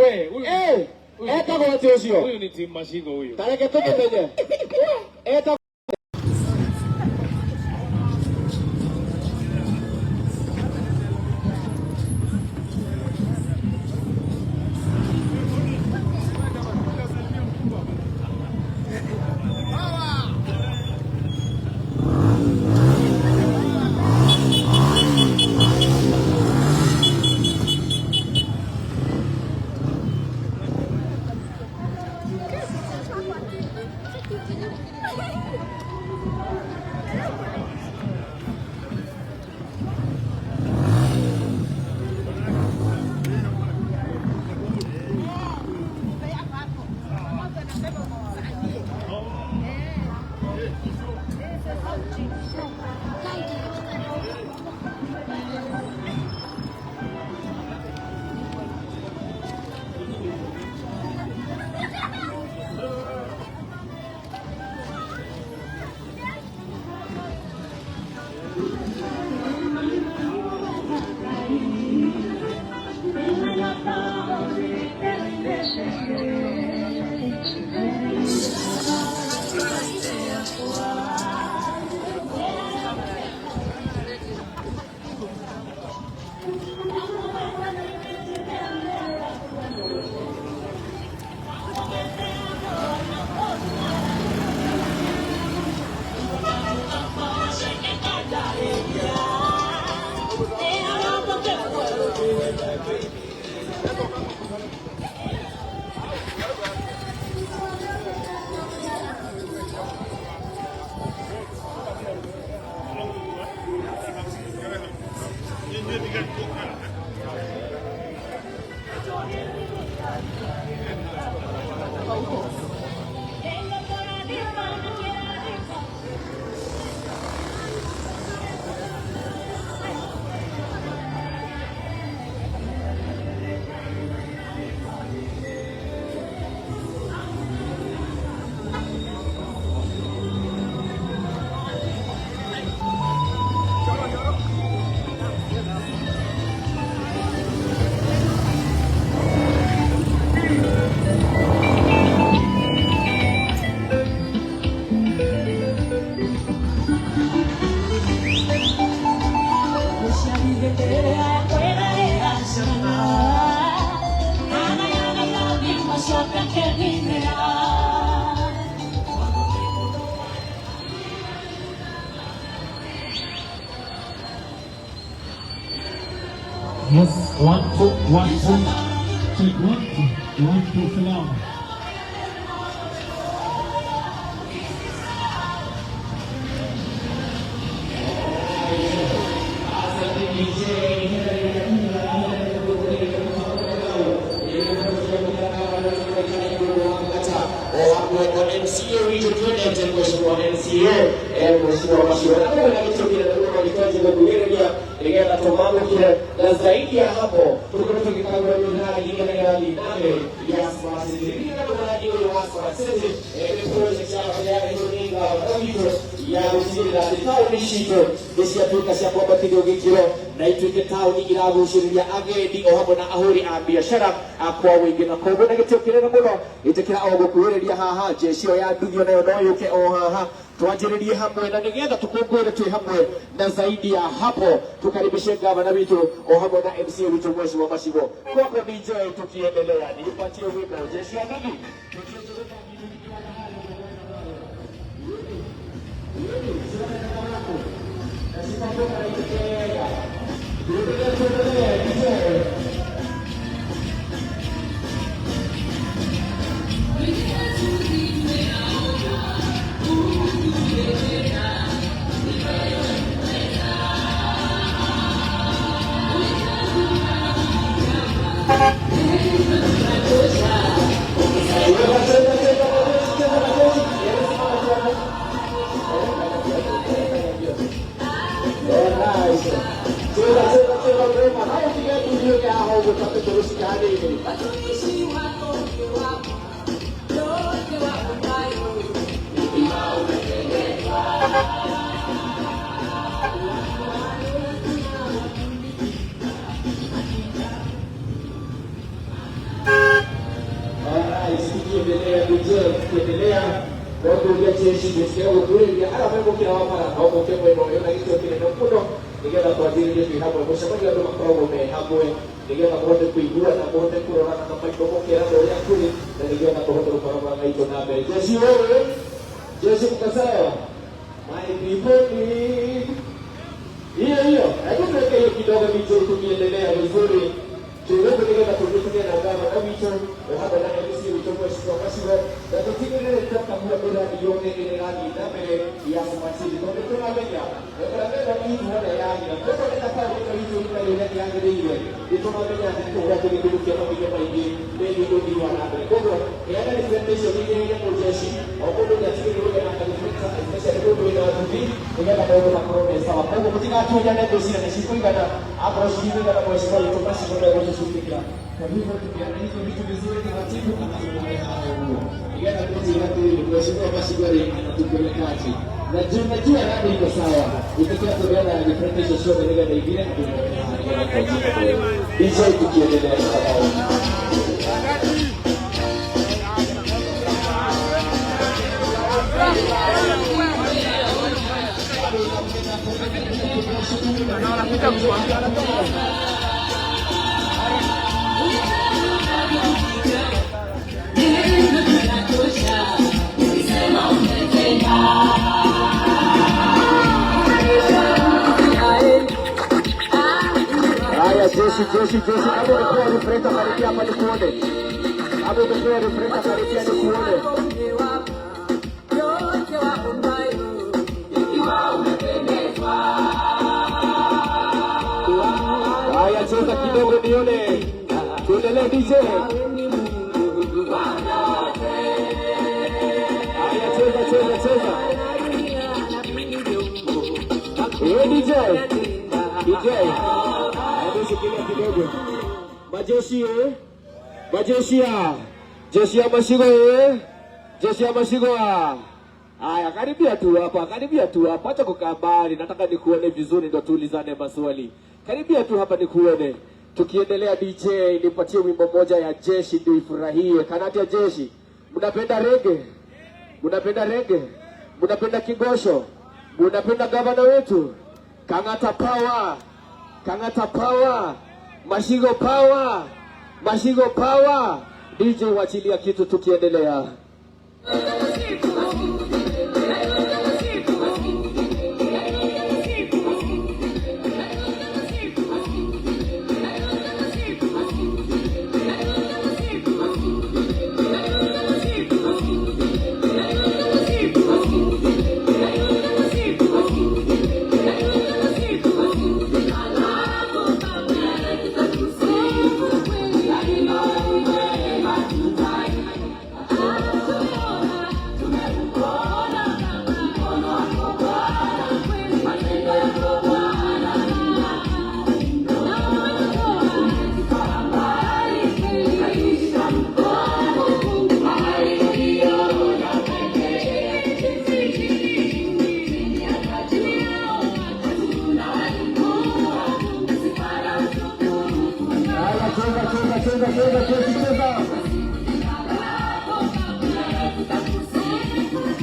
We, huyu Eh, etagwo atĩa ũcio? Huyu ni Tim Mashigo huyu. Tareke tũmũmenye. Etagwo Yes, 1 2 1 2. Check 1 2 1 2, salam. Nĩgetha tũmamũkĩre na zaidi ya hapo tukorwo tũgĩkagũra mĩradi ĩrĩa mbere ya Smart City. Ririkana mũradi ũyũ wa Smart City nĩ project ya ĩtũninga witũ ya gũtigĩrĩra atĩ taũni citũ nĩ ciatuĩka cia kwambatĩrio gĩkĩro na ituĩke taũni iragucĩrĩria agendi o hamwe na ahũri a biacara kwa ũingĩ, na koguo na gĩtĩo kĩnene mũno ĩtĩkĩra o gũkuhĩrĩria haha jeshi ĩyo ya nduthi onayo no yũke o haha twanjĩrĩrie hamwe na nĩgetha tũkũngũĩre twĩ hamwe, na zaidi ya hapo tukaribishe gavana witũ o hamwe na MC witũ Mheshimiwa Mashigo. Kwako DJ, tukiendelea nipatie wimbo jeshi ya nduthi. Tukiendelea DJ, tukiendelea nokuria jeshi gũtiga gũkuhĩrĩria arĩa megũkĩra wa bara no mũke mwena ũyũ na gĩtio kĩnene mũno nĩgetha twanjĩrĩrie twĩ hamwe mũcemanio andũ makoragwo me hamwe nĩgetha mũhote kũiguana, mũhote kũrorana na maitho, mũkerana ũrĩa kũrĩ na nĩgetha tũhote gũtwara maitũ na mbere. Jeshi wewe, jeshi mko sawa? My people need hiyo hiyo. Hebu tuweke hiyo kidogo DJ, tukiendelea vizuri tuweze nĩgetha tũgĩtũge na gavana witũ o hamwe na MC witũ Mheshimiwa Maciwe na tũtigĩrĩre twakagua mĩradi yothe ĩrĩa ĩrathiĩ na mbere ya Smart City tondũ tũramenya mĩradi ithuothe yagira koguo nĩ tabarĩra ĩno itũ ĩrĩa yagĩrĩire nĩ tũramenya atĩ tũgũkorwo tũgĩthũkia mahinda maingĩ megiĩ ũthii wa na mbere. Koguo heana representation iria ĩrĩ jeshi o mũndũ nĩ atigĩrĩrwo ena reflector, especially mũndũ wĩna nduthi, nĩgetha maũndũ makorwo me sawa. Koguo mũtigatunyane ngwĩciria nĩ cikũigana, akorwo cikũigana mheshimiwa witũ Macigo ndegũtũcukĩra. Kwa hivyo tukiana hizo vitu vizuri taratibu alafu muwe hapo huo nĩgetha tũtiga atĩrĩrĩ mheshimiwa Macigo rĩ anatupelekaje na juu najua nani iko sawa ikikia tumeona reflector ciothe nĩgetha igire andũ moke haha nĩgetha twanjie DJ tukiendelea tafadhali. Haya, jeshi, jeshi, jeshi, kama umepewa reflector karibia hapa nikuone. Kama umepewa reflector karibia nikuone. Haya, cheza kidogo nione. Tuendelee DJ. Haya, cheza, cheza, cheza. Eh, DJ. DJ. Hebu shikilia kidogo. Majeshi eh? Majeshi ya. Jeshi ya Mashigo eh? Jeshi ya Mashigo ah. Haya, karibia tu hapa, karibia tu hapa. Acha kukaa mbali, nataka nikuone vizuri ndo tuulizane maswali. Karibia tu hapa nikuone. Tukiendelea DJ, nipatie wimbo moja ya jeshi ndio ifurahie. Kanati ya jeshi. Mnapenda reggae? Mnapenda reggae? Mnapenda kigosho? Mnapenda gavana wetu? Kang'ata power. Kang'ata power. Mashigo power. Mashigo power. DJ wachilia kitu tukiendelea. Haya, cheza, cheza, cheza, cheza, cheza, cheza.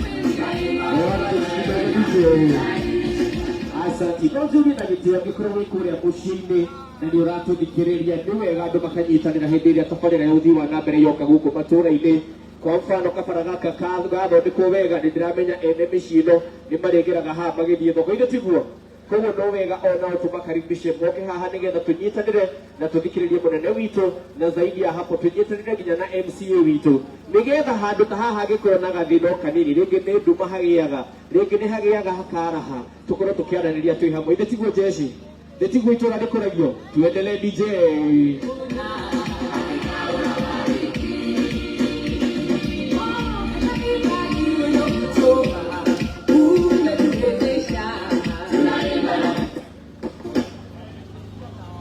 Alright, kidogo DJ. Asante. No njuge na gĩtĩo angĩkorwo wĩ kũrĩa mũciĩ-inĩ na nĩ ũratũthikĩrĩria nĩ wega andũ makanyitanĩra hĩndĩ ĩrĩa tabarĩra ya ũthii wa na mbere yoka gũkũ matũũra-inĩ. Kwa mfano kabara gaka gathondekwo wega nĩ ndĩramenya ene mĩciĩ ĩno nĩ marĩgeraga haha magĩthiĩ thoko ithe tiguo? Koguo no wega onao tũmakaribishe moke haha nĩgetha tũnyitanĩre na tũthikĩrĩrie mũnene witũ na zaidi ya hapo tũnyitanĩre nginya na MCA witũ nĩgetha handũ ta haha hangĩkorwo na gathĩna o kanini, rĩngĩ nĩ nduma hagĩaga, rĩngĩ nĩ hagĩaga hakaraha, tũkorwo tũkĩaranĩria twĩ hamwe. Ithe tiguo jeshi? Ithe tiguo itũra rĩkũragio? Tuendelee DJ.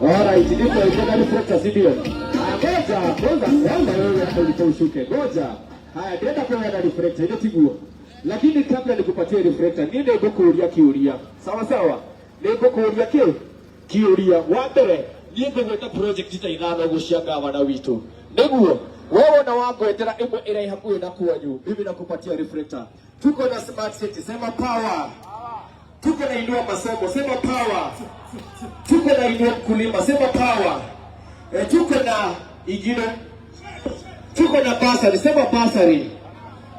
Alright, ndipo iko reflector, si ndio? Haya, ngoja, kwanza kwanza wewe hapo ulipo ushuke. Ngoja. Haya, nenda kwa na reflector ile tiguo. Lakini kabla nikupatie reflector, niĩ nĩ ngũkũria kĩũria. Sawa sawa. Nĩ ngũkũria kĩ? Kĩũria. Wa mbere, niĩ ngũgweta project ta ithano ũguo cia gavana witũ. Nĩguo Wewe na wangwetera imwe ĩrĩa hakuhĩ na kwanyu, mimi nakupatia reflector. Tuko na Smart City, sema power. Tuko na Inua Masomo, sema power. Tuko na Inua Mkulima, sema power. E, tuko na ingine, tuko na bursary, sema bursary.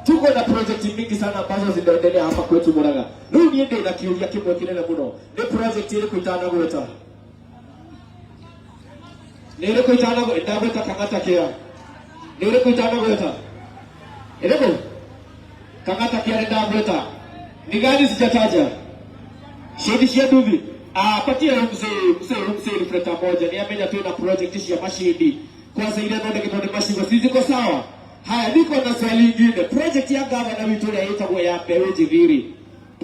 Tuko na project mingi sana ambazo zinaendelea hapa kwetu Murang'a. Rĩu niĩ ndĩ na kĩũria kĩmwe kĩnene mũno, nĩ project ĩrĩkũ itanagweta? Nĩ ĩrĩkũ itanagweta? Ndagweta Kang'ata Kĩa. Nĩ ĩrĩkũ itanagweta? Ĩrĩkũ? Kang'ata Kĩa nĩ ndagweta. Ni gani sijataja? Shedi cia nduthi. Ah, patia huyu mzee reflector moja. Ni amenya tu na project cia mashindi. Kwanza ile thondeketwo nĩ macigo si ziko sawa? Haya, niko na swali lingine. Project ya gavana witũ ĩrĩa ĩtagwo ya mbeũ njĩthĩ.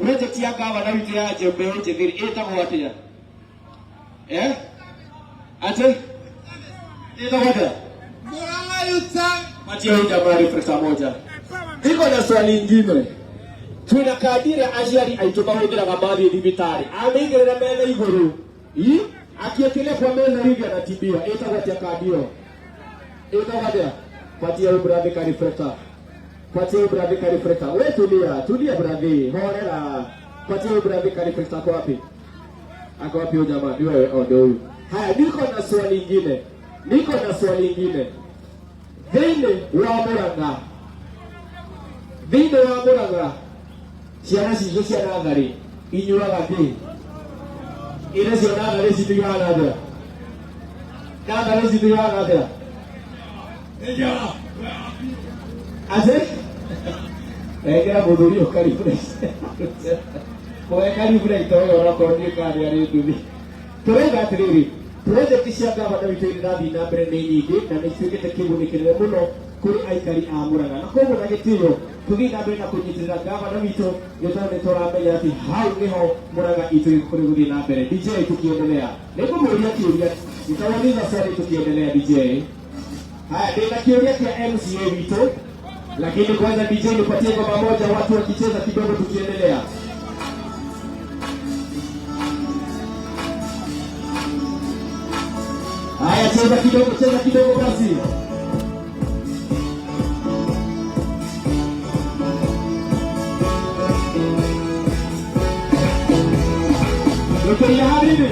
Project ya gavana witũ ya mbeũ njĩthĩ ĩtagwo atĩa? Eh? Ate? Ĩtagwo atĩa? Patia huyu jamaa reflector moja. Niko na swali lingine. Twina kandi ĩrĩa aciari aitũ mahũthĩraga mathiĩ thibitarĩ, amĩigĩrĩra metha igũrũ, ĩ akiekelea kwa meza hivi anatibiwa. Ĩtagwo atĩa kandi ĩyo? Ĩtagwo atĩa? Patia huyu brother ka reflector. Patia huyu brother ka reflector. We tulia, tulia brother, horera. Patia huyu brother ka reflector. Ako wapi? Ako wapi huyu jamaa? Ni wewe? Oh, ndio huyu. Haya, niko na swali lingine. Niko na swali lingine. Thĩinĩ wa Murang'a, thĩinĩ wa Murang'a, ciana citũ cia natharĩ inyuaga kĩ? Ire cio natharĩ cituaga natĩa? Natharĩ cituaga natĩa? Ate? Ekĩra mũthuri ũyũ karibu we karibu na itoyo onakorwo ndiũĩ kana nĩ arĩ nduthi. Tũrauga atĩrĩrĩ, project cia gavana witũ iria irathiĩ na mbere nĩ nyingĩ na nĩ ituĩkĩte kĩguni kĩnene mũno kũrĩ aikari a Murang'a, na koguo na gĩtĩo tũthiĩ na mbere na kũnyitĩrĩra gavana witũ nĩ tondũ nĩ tũramenya atĩ hau nĩho Murang'a itũ ĩkũrĩ gũthiĩ na mbere. DJ, tukiendelea, nĩngũmũria kĩũria, nitauliza swali tukiendelea. DJ, haya, ndĩna kĩũria kĩa MCA witũ, lakini kwanza DJ nipatie ngoma moja watu wakicheza kidogo tukiendelea. Haya, cheza kidogo, cheza kidogo basi. Yote ya habibi.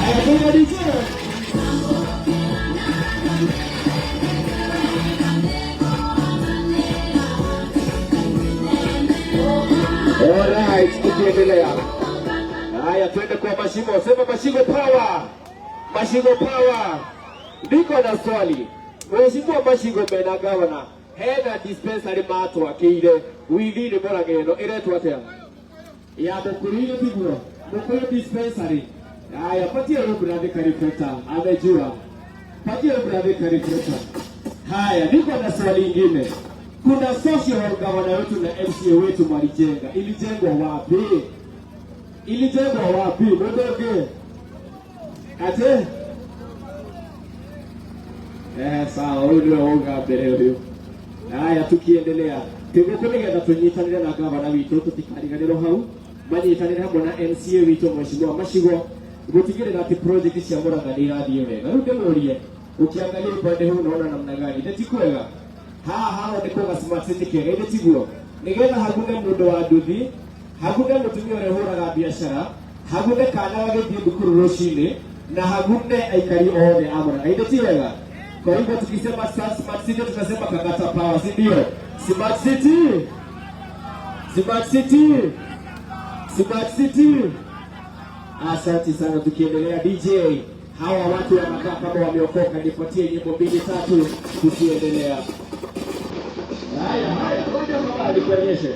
Haya, twende DJ. Alright, tukiendelea. Haya, twende kwa Mashigo. Sema Mashigo power. Mashigo power. Niko na swali. Mheshimiwa Mashigo mena gavana, hena dispensary matwakĩire within Murang'a ĩno ĩretwo atĩa? Ya Mũkũrũ-inĩ tiguo? Mũkũrũ dispensary. Haya, patia huyu brother karifeta. Amejua. Patia huyu brother karifeta. Haya, niko na swali lingine. Kuna social hall gavana wetu na MCA wetu walijenga. Ilijengwa wapi? Ilijengwa wapi? Mdoge. Ate? Eh, sawa, huyu ndio wauga mbere huyu. Haya, tukiendelea. Tũgũkũ nĩgetha tũnyitanĩre na gavana witũ tũtikariganĩrwo hau, manyitanĩre hamwe na MCA witũ Mheshimiwa Mashigo gũtigĩrĩra atĩ project cia Murang'a nĩ irathiĩ wega. Rĩu ndĩmũrie, ukiangalia upande huu unaona namna gani? Nĩ ti kwega? Haha haronekwo ga Smart City kega, ĩndĩ tiguo? Nĩgetha hagune mũndũ wa nduthi, hagune mũtumia ũrĩa ũhũraga biacara, hagune kana gagĩthiĩ thukuru rũcinĩ, na hagune aikari othe a Murang'a. Ĩndĩ ti wega? Kwa hivyo tukisema Smart City tunasema Kang'ata Power, si ndio? Smart City, Smart City, Smart City. Asante sana. Tukiendelea DJ, hawa watu wanakaa kama wameokoka. Nipatie nyimbo mbili tatu tukiendelea. Haya haya, ngoja baba nikuonyeshe.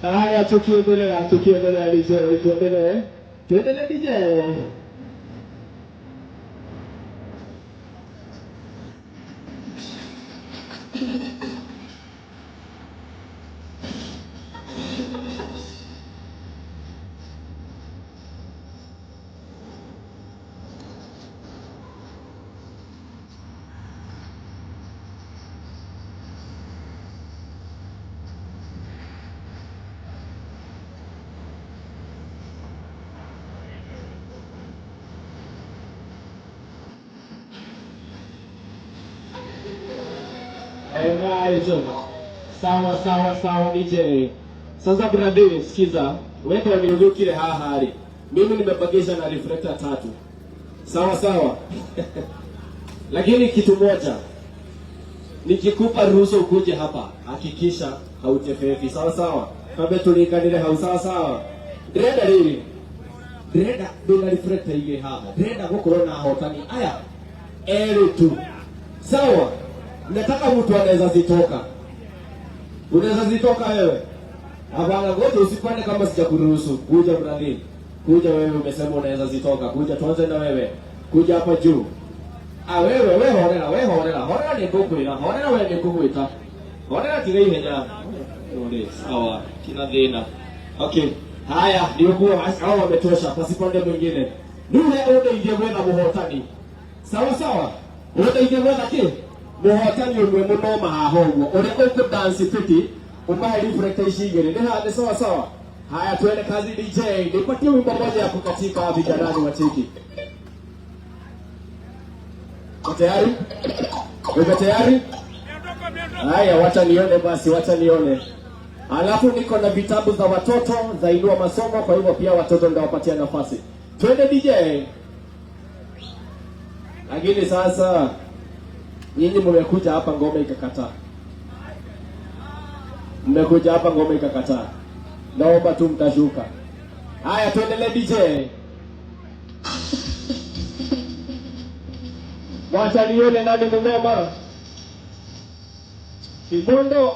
Haya, tukiendelea, tukiendelea DJ, tuendelee, tuendelee DJ. Alright. Sawa sawa sawa DJ. Sasa brother, sikiza. Weka nirukire haha hali. Mimi nimebakisha na reflector tatu. Sawa sawa. Lakini kitu moja. Nikikupa ruhusa ukuje hapa, hakikisha hautefefi. Sawa sawa. Kambe tulikanire hau sawa sawa. Ndĩrenda rĩrĩ. Ndĩrenda ndĩna reflector igĩrĩ haha. Ndĩrenda gũkorwo na ahotani aya erĩ tu. Sawa. Nataka mtu anaweza zitoka. Unaweza zitoka wewe? Hapana, ngoja usipande kama sijakuruhusu. Kuja brother. Kuja wewe, umesema unaweza zitoka. Kuja tuanze na wewe. Kuja hapa juu. Ah, wewe wewe horera, wewe horera. Horera ni ngukwira. Horera wewe ni ngugwita. Horera tiga ihenya. Ore, sawa. Kina thina. Okay. Haya, ndio hao wametosha. Pasipande mwingine. Nule undeithie gwetha muhotani. Sawa sawa. Undeithie gwetha ki? Muhotani ũmwe mũnoma haha ũguo ũrĩa ũkũ dance fiti umahe reflector ici igĩrĩ nĩ haha nĩ sawa sawa. Haya, tuende kazi DJ, nipatie wimbo moja ya kukatika vijanani wa chiki. Uko tayari? Uko tayari? Haya, wacha nione basi, wacha nione. Alafu niko na vitabu za watoto za Inua Masomo, kwa hivyo pia watoto nitawapatia nafasi. Twende DJ. Lakini sasa nyinyi mmekuja hapa ngoma ikakataa. Mmekuja hapa ngoma ikakataa. Naomba tu mtashuka. Haya, tuendelee DJ. Wacha nione nani mnoma. Kibondo.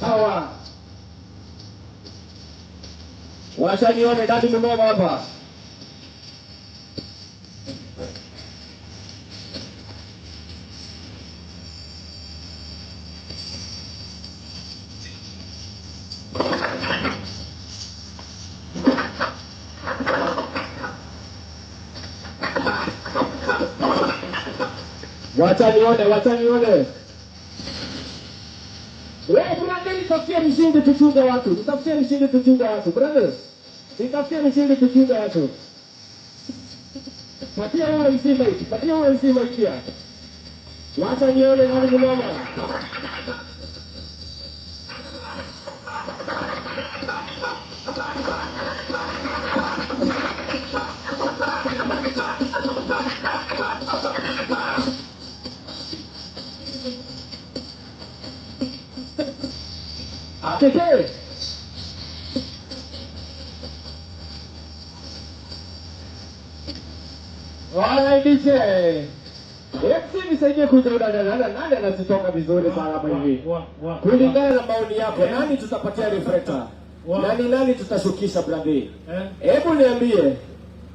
Sawa. Wacha nione nani mnoma hapa. Wacha nione, wacha nione. Wewe brother, nitafutie mshindi tuchunge watu. Nitafutie mshindi tuchunge watu. Brothers, nitafutie mshindi tuchunge watu. Patia wewe mzima hiki, patia wewe mzima hiki. Wacha nione nani mnoma. Atete. Wala DJ. MC nisaidie kuja dada nani anazitoka vizuri sana hapa hivi. Kulingana na maoni yako, nani tutapatia reflector? Nani nani tutashukisha brother? Hebu niambie.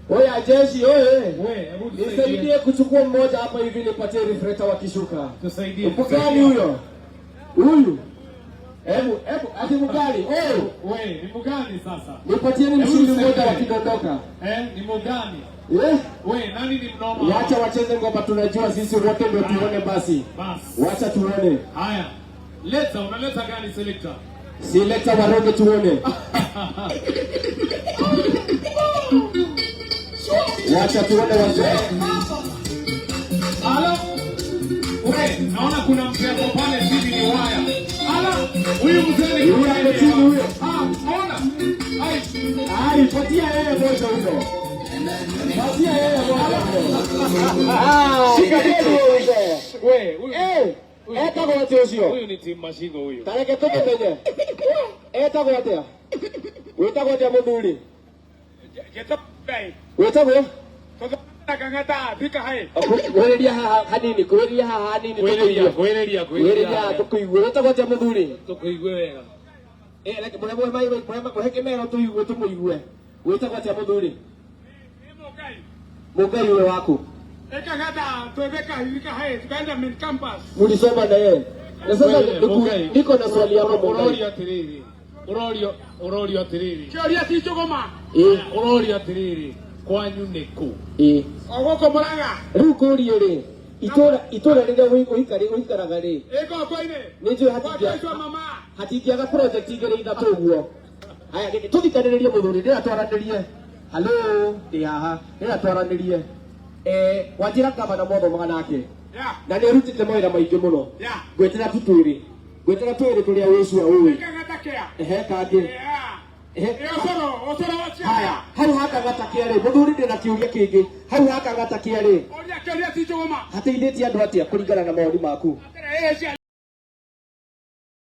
Oya jeshi oye. We, hebu tusaidie. Nisaidie kuchukua mmoja hapa hivi nipatie reflector wakishuka. Tusaidie. Mgani huyo? Huyu. Hebu hebu ati mgani? Oye. We, ni mgani sasa? Nipatieni Hebu mshindi tusaidie. mmoja wakidondoka. Ni mgani? Eh? We, nani ni mnoma? Wacha wacheze ngoma, tunajua sisi wote ndio tuone basi. Bas. Wacha tuone. Haya. Leta, unaleta gani selector? Selekta waroge tuone. Wacha tuone wazee. Ala. We, naona kuna mzee hapo pale chini ni waya. Ala, huyu mzee ni Huyu ako chini huyo. Ah, ona. Ai. Ai, patia yeye moja huyo. Patia yeye moja huyo. Ah, shika kitu huyo. We, huyu. Eh, etagwo atĩa ũcio? Huyu ni team Mashigo huyu. Tareke tũmũmenye. Etagwo atĩa? Wĩtagwo atĩa mũthuri? Wĩtagwo? Kuhĩrĩria haha hanini, kuhĩrĩria haha hanini Kuhĩrĩria, tũkũigue. kuhĩrĩria, Kuhĩrĩria haha tũkũigue. Wĩtagwo atĩa mũthuri? Tukuigue wega. Eh, reke mũhe mũhe mai mũhe mũhe kĩmero tũigue tũmũigue. Wĩtagwo atĩa mũthuri? Mũngai ũyũ waku. Ekang'ata twebeka Thika High, tukaenda main campus. Mulisoma na yeye. Na sasa Wewe, Mungai. niko na swali hapa Mungai. Ũrorio atĩrĩrĩ, ũrorio atĩrĩrĩ, Kĩũria ti njũgũma. Ũrorio atĩrĩrĩ, kwanyu nĩ kũ? O gũkũ Mũrang'a. Rĩu kũrie rĩ, itũra rĩrĩa ũikaraga rĩ, Ĩngoko-inĩ. nĩ njũĩ Kwa hatingĩa Joshua mama. hatingĩaga project igĩrĩ ithatũ ũguo. Haya, tũthikanĩrĩrie mũthuri, ndĩra twaranĩrie. Halo, ndĩ haha, ndĩra twaranĩrie. Wanjĩra gavana mwathomaga nake na nĩ arutĩte mawĩra maingĩ mũno. Ngwĩtĩra tu twĩrĩ, ngwĩtĩra twĩrĩ tũrĩa wĩcua ũĩ. Ekang'ata kĩa. Ehe, kangĩ. Ehe. Ũcoro, ũcoro wa Haya, ciana. hau hakang'ata kĩa rĩ, mũthuri, ndĩna kĩũria kĩngĩ. Hau hakang'ata kĩa rĩ, Ũria kĩũria ti njũgũma. hateithĩtie andũ atĩa kũringana na mawoni maku? Atĩrĩ, ĩĩ.